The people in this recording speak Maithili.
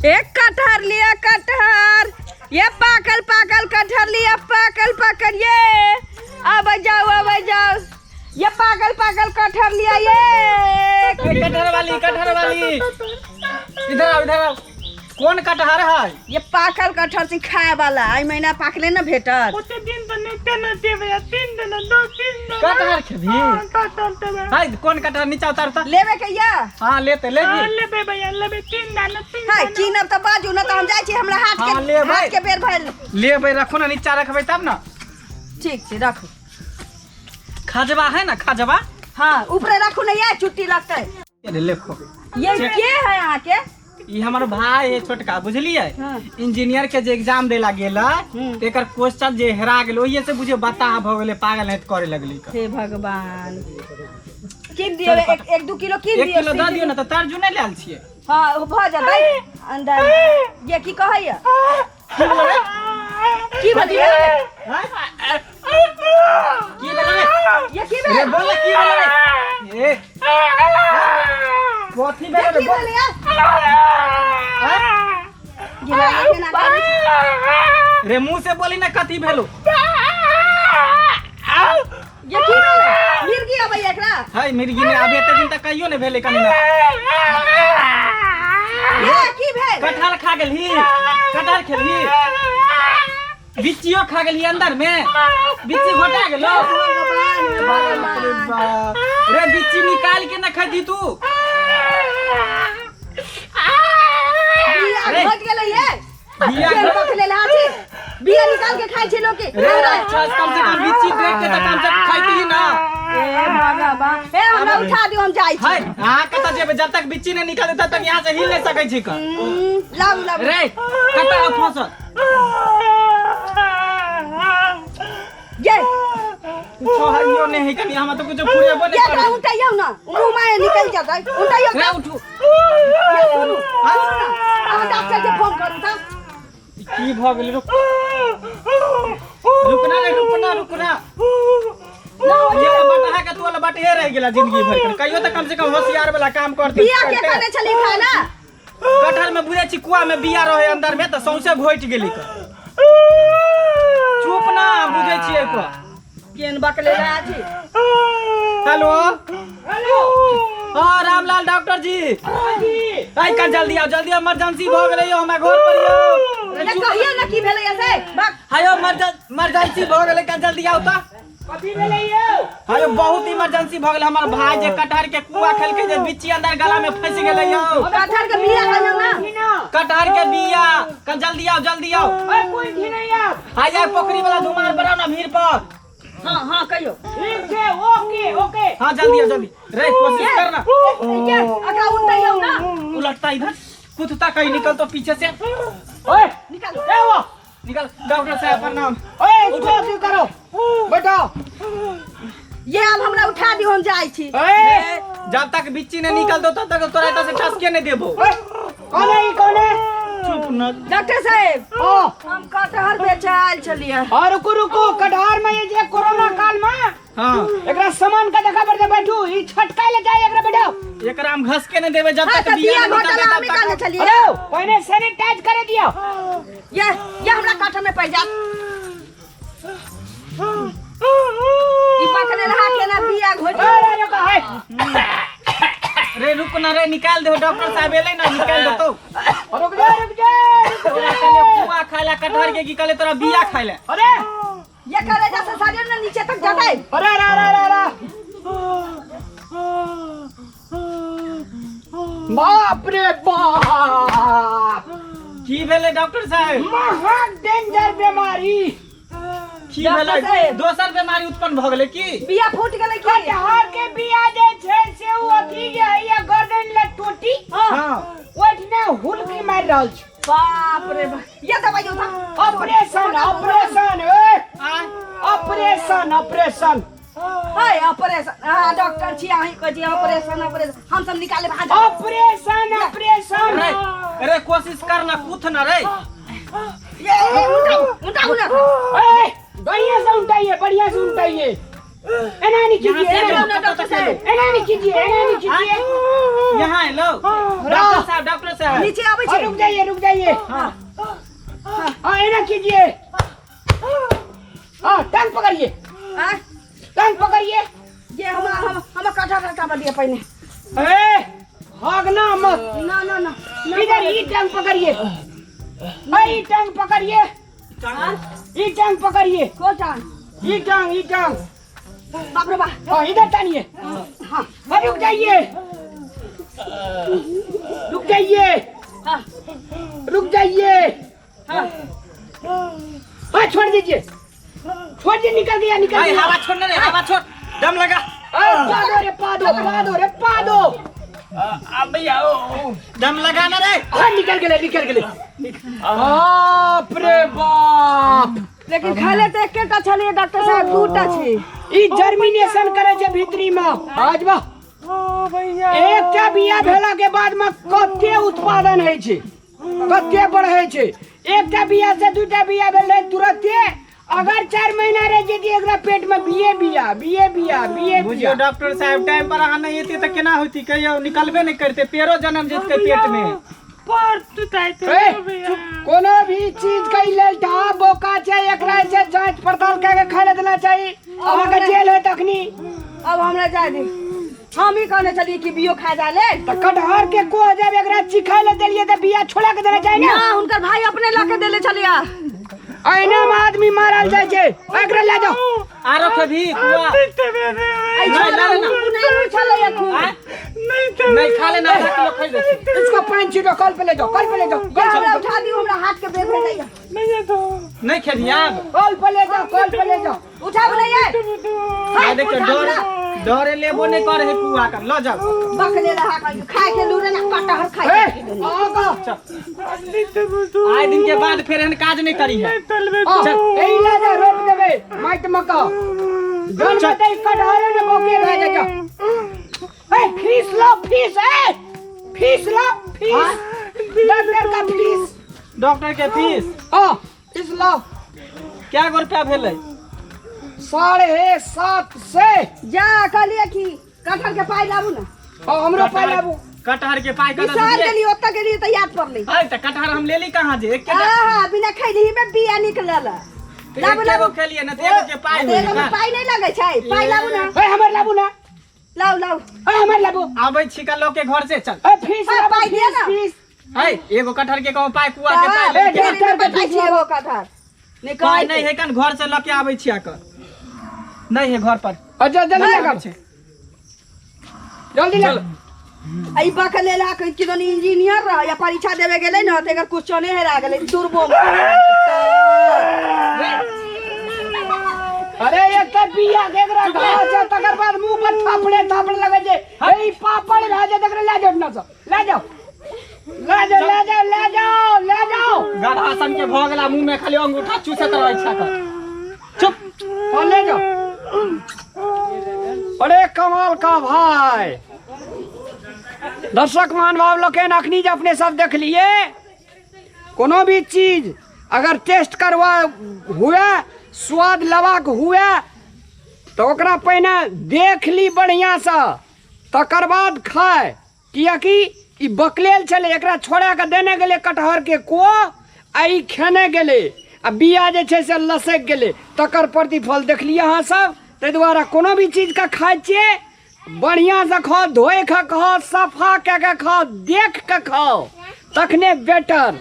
एक कटहर लिया कटहर, ये पाकल पाकल कटहर लिया, पाकल पाकल, ये अब जाओ अब जाओ, ये पाकल पाकल कटहर लिया ये। कटहर वाली, कटहर वाली, इधर आओ इधर आओ। कोन कटहर है? ये पाकल कटहर से खाए वाला, एहि महीना पाकले न भेटत। ओते दिन तो नहीं तेना देबै, आ 3 दिन 2 3 दिन। कटहर खेबही? हाँ, कटहर देबै। हाय, कोन कटहर? नीचा उतार त। लेबे के या? हाँ, लेते, लेबी। हाँ, लेबै भैया, लेबै, 3 दाना, 3 हाय, दाना। कीनब त बाजू न त हम जाइ छी, हमरा हाथ के हाँ, लेबै। हाथ के बेर भइल। लेबै, रखू ना, नीचा रखबै तब ना। ठीक छै, रखू। खजवा है ना, खजवा? हाँ, ऊपरे रखू ना, ये चुट्टी लगतै। ये लेखो। ये के है अहाँ के? ई हमर भाई है छोटका, बुझलिए? हाँ। इंजीनियर के जे एग्जाम देला गेल हम्म। एकर क्वेश्चन जे हेरा गेल, ओहिए से बुझियो बताह भ गेलै, पागल है करे लगली। हे भगवान, कीन दियो, एक एक दू किलो कीन 1 दियो। किलो दऽ दियो ना, तऽ तरजू नहि लायल छियै। हाँ, ओ भऽ जेतै अंदर। ये की कहैया? की भेलै? की भेलै? ये की रे भेल? बोल, की भेलै ए? कथी भेलै रे? की बोल। भेलै यार? गिला केना करै छै? रे मुंह से बोली ना, कथी भेलो? ये की भेलै? मिर्गी अबैया एकरा? है मिर्गी ने अभी एते दिन तक कहियो ने भेलै कनी ना। ये की भेल? कटहर खा गेलही? कटहर खेलही? बिच्चियो खा गेलही? अंदर में बिच्ची घोटा गेलो? भगवान, भगवान। बाप रे, बिच्ची निकाल के ना खैती तू। बिया रे। घोट गेलै ये। बिया केन पकड़ले ला छै? बिया निकाल के खाइ छै लोग के। रे अच्छा, कम से कम बिच्ची देख के तऽ कम से कम खैती ना। ए भगवान, ए हमरा उठा दियो, हम जाइ छी। है अहाँ कतऽ जेबै? जब तक बिच्ची नहीं निकाल तब तक यहाँ से हिल नहीं सकै छी का। लाउ लाउ। रे कतऽ फसल? ये कुछो हइयो नहीं है कनी, हमरा तऽ कुछो फुरेबो ये नहीं एकरा करै। उठैयौ ना, मुँह में निकल जेतै, उठैयौ। रे उठू। ये सुनू, सुनू ना, अहाँ डॉक्टर के फोन करू तऽ। की भऽ गेलै? रुक, रुकना रे, रुकना रुकना। ये बटहा के तू वाला बटहे रह गेला जिंदगी भर के। कहियो तऽ कम से कम होशियार वाला काम करते। बिया के कने छली खाय ना? कटहर में बुझै छी कुआ में बिया रहे अंदर में, तऽ सौंसे घोटि गेली क। चुप ना, बुझै छियै क। केन बकले ला छी? हेलो, हाँ रामलाल डॉक्टर जी, आई का, जल्दी आओ जल्दी, इमरजेंसी भऽ गेलै यौ हमरा घर पर यौ। ने कहियो ना की भेलै से बक। हायो, इमरजेंसी भऽ गेलै का, जल्दी आओ तऽ। कथी भेलै यौ? हायो, बहुत इमरजेंसी भऽ गेलै। हमर भाई जे कटहर के कुआ खेलकै, जे बिच्ची अंदर गला में फंसि गेलै यौ। कटहर के बिया कहियो ना। कटहर के बिया का, जल्दी आओ जल्दी आओ। ओए, कोई थी नहीं आप। आइ आइ, पोखरी वाला धुमार पर आओ ना, भीड़ पर। हाँ हाँ, कहियो। ठीक छै, ओके ओके। हाँ, जल्दी आओ जल्दी। रे कोशिश कर ना। ये एकरा उठैयौ ना। उलटता इधर, कुदता कहीं निकल तो पीछे से। ओए। निकालो। ए वो। निकल। डॉक्टर साहब प्रणाम। ओए, इसको अथी करो, बैठो। ये अब हमरा उठा दियो, हम जाइ छी। ओए। जब तक बिच्ची नहीं निकल दो तब तक तोरा एतऽ से ठसके नहीं देबो। ओए, कौन है ई, कौन है? चुप न। डॉक्टर साहेब, ओ। हम कटहर बेचे आयल छलियै। और रुकू रुकू, कटहर में ये जे कोरोना काल में हाँ एकरा सामान का देखा पड़ते, बैठू, ई छटका ले जाए एकरा, बैठाओ। एकरा हम घस के नहीं देबे जब हाँ तक तऽ बिया बिया नहीं घोटाला निकल हमी तब कहने तक। छलियै। हेलो, पहले सैनिटाइज करे दियो। ये हमरा कटहर में पड़ जात। ई पकड़े रहा केना बिया घोट। अरे रुको है। रे रुक ना रे, निकाल दे। डॉक्टर साहब एलै ना, निकाल दे तो। रुक जा रुक जा रुक तोरा जा। कहले कुआ खाय ला कटहर के, की कहले तोरा बिया खाय ला? अरे ये करे जैसे शरीर में नीचे तक जाता है। अरे अरे अरे अरे अरे, बाप रे बाप। की भेलै डॉक्टर साहब? महा डेंजर बीमारी। की डॉक्टर भेलै? साहब। दोसर बीमारी उत्पन्न भऽ गेलै की? बिया फूट गेलै की? कटहर के बिया जे छै से ओ अथी जे हैया गर्दन ले टोटी, हाँ ओहिठिना हुलकी मारि रहल छै। बाप रे बाप, ये दवाई उठा। ऑपरेशन ऑपरेशन, ए। आय। Operation operation. Hi, operation. हाँ डॉक्टर छी अहीं कहै छी ऑपरेशन ऑपरेशन, हम सब निकाले भाग। Operation operation. रे रे, कोशिश कर ना, कूथ ना रे। ये ये उठाओ उठाओ ना। ए, बढ़िया से उठाइए, बढ़िया से उठाइए। एना नहीं कीजिए, देखो ना डॉक्टर साहब। एना नहीं कीजिए, एना नहीं कीजिए। यहाँ लो डॉक्टर साहब, डॉक्टर साहब नीचे आबै हाँ, छै। रुक जाइए, रुक जाइए। हाँ। हाँ, एना कीजिए। हाँ, टांग पकड़िए। आँय, टांग पकड़िए। जे हम हम हम कटहर हटाबऽ दिअ पहिने। ए, भागना मत। ना ना ना। इधर ई टांग पकड़िए, ई टांग पकड़िए, ई टांग पकड़िए। को टांग? ई टांग, ई टांग। बाप रे बाप। हाँ, इधर टानिए। हाँ। हाँ, रुक जाइए, रुक जाइए। हाँ। रुक जाइए। हाँ। हाँ, छोड़ दीजिए, छोड़ दीजिए। निकल गया, निकल भाई गया। हवा छोड़ ना रे, हवा छोड़, दम लगा। पादो रे, पादो, पादो रे, पादो। अब दम लगा ना रे। हाँ, निकल गए, निकल गए। बाप रे बाप। लेकिन खाले तऽ एकेटा छलियै डॉक्टर साहब, दूटा छै। ई जर्मिनेशन करे छै भीतरी में। आज बा एकटा बिया भेला के बाद में कते उत्पादन होइ छै, कते बढ़ै छै। एकटा बिया से दूटा बिया भेल रहै तुरते। अगर 4 महीना रह जेती एकरा पेट में बिये बिया, बिये बिया, बिये बुझियो बिया। डॉक्टर साहब, टाइम पर अहाँ नहीं एती तऽ केना होती? कहियो निकलबे नहीं करते, पेड़ो जन्म जेतै पेट में। ए, चुप। कोनो भी चीज के लेल ढा बोका छै, एकरा से जांच पड़ताल कए के खाय ले देना चाही। अहाँके जेल होय तखनी। अब हमरा जाय दी। हम ही कहने छलियै कि बियो खा जा ले। तऽ कटहर के कोह जब एकरा चिखाय ले देलियै तऽ बिया छोड़ा के देना चाही ना। ना, हुनकर भाई अपने लऽ के देले छलियै। ऐना में आदमी मारल जाइ छै। एकरा ले जाओ। आरो खेबही कुआ? ऐ छोरा, नहीं, नहीं, उ नहीं छलै खूब। नहीं खा लेना, आधा किलो खाइ ले। इसको 5 छीटो, कल पे ले जाओ, कल पे ले जाओ, कल हमरा पे उठा दियौ, हमरा हाथ के बेर भेल जाइया। नहीं खेबही आब? कल पे ले जाओ, कल पे ले जाओ। उठाबू नहीं ये। आ देखियो, डर डरे लेबो नहीं करे है कुआ कर, ल जाओ। बकले रहा खाय के लूरे ना कटहर खाय ए, के। आओ। आए दिन के बाद फिर एहन काज नहीं करी है। ए ले जा, रोप देबे माइट मका जन बताई कटहर ने बोके भए जा। ए फीस लो, फीस, ए फीस लो, फीस, डॉक्टर का फीस। डॉक्टर के फीस? हां, फीस लो। क्या गो रुपया भेलै? 750। जा कहलिए कि कटहर के पाइ लाबू ना। हां, हमरो पाइ लाबू। कटहर के पाइ कतऽ बिसर से? गेली, ओतऽ गेली तऽ याद पड़लै। है तऽ कटहर हम लेली कहाँ जे एके आहा, बिना खैली में बिया निकलल। लाबू, एके लाबू। गो खेलिए ना तऽ एगो के पाइ होई एगो में ना। पाइ नहीं लगै छै, पाइ लाबू ना। ए हमर लाबू ना। लाउ लाउ। ए हमर लाबू। आबै छी का लोग के घर से, चल। ए फीस हाँ, लाबू, पाइ दिअ फीस ना। फीस। है एगो कटहर के कहूँ पाइ, कुआ के पाइ हाँ, ले। ढेरी में पठाइ छी एगो कटहर। नहीं पाइ कहै नहीं है कन, घर से लके आबै छी आकर। नहीं है घर पर। अच्छा, जल्दी लगा, जल्दी लगा। ई बकले ला के किदन इंजीनियर रह या परीक्षा देवे गेलै न तऽ एकर क्वेश्चने हेरा गेलै तुरबो में। अरे एक तऽ बिया के एकरा घास छै, तकर बाद मुंह पर थापड़े थापड़े लगै छै। ए ई पापड़ भए जाय, तकरा लए जाओ अपना सब, लए जाओ, लए जाओ, लए जाओ, लए जाओ, लए जाओ। गधा सन के भऽ गेला, मुंह में खाली अंगूठा चूसैत रहै छै आकर। चुप। हाँ, ले जाओ। अरे कमाल का भाई। दर्शक महानुभाव लोकनि, अखनी जे अपने सब देखलिए, कोनो भी चीज अगर टेस्ट करवा हुए, स्वाद लेबाक हुए तऽ ओकरा पहिने देख ली बढ़िआँसँ, तकर बाद खाय। कियाकि ई बकलेल छलै, एकरा छोड़ा कऽ देने गेलै कटहर के कोह आ ई खेने गेलै आ बिया जे छै से लसकि गेलै, तकर प्रतिफल देखलियै अहाँ सब। ताहि दुआरे कोनो भी चीजके खाइ छियै, बढ़िआँसँ खाउ, धोइ कऽ खाउ, सफा कए कऽ खाउ, देख कऽ खाउ, तखने बेटर।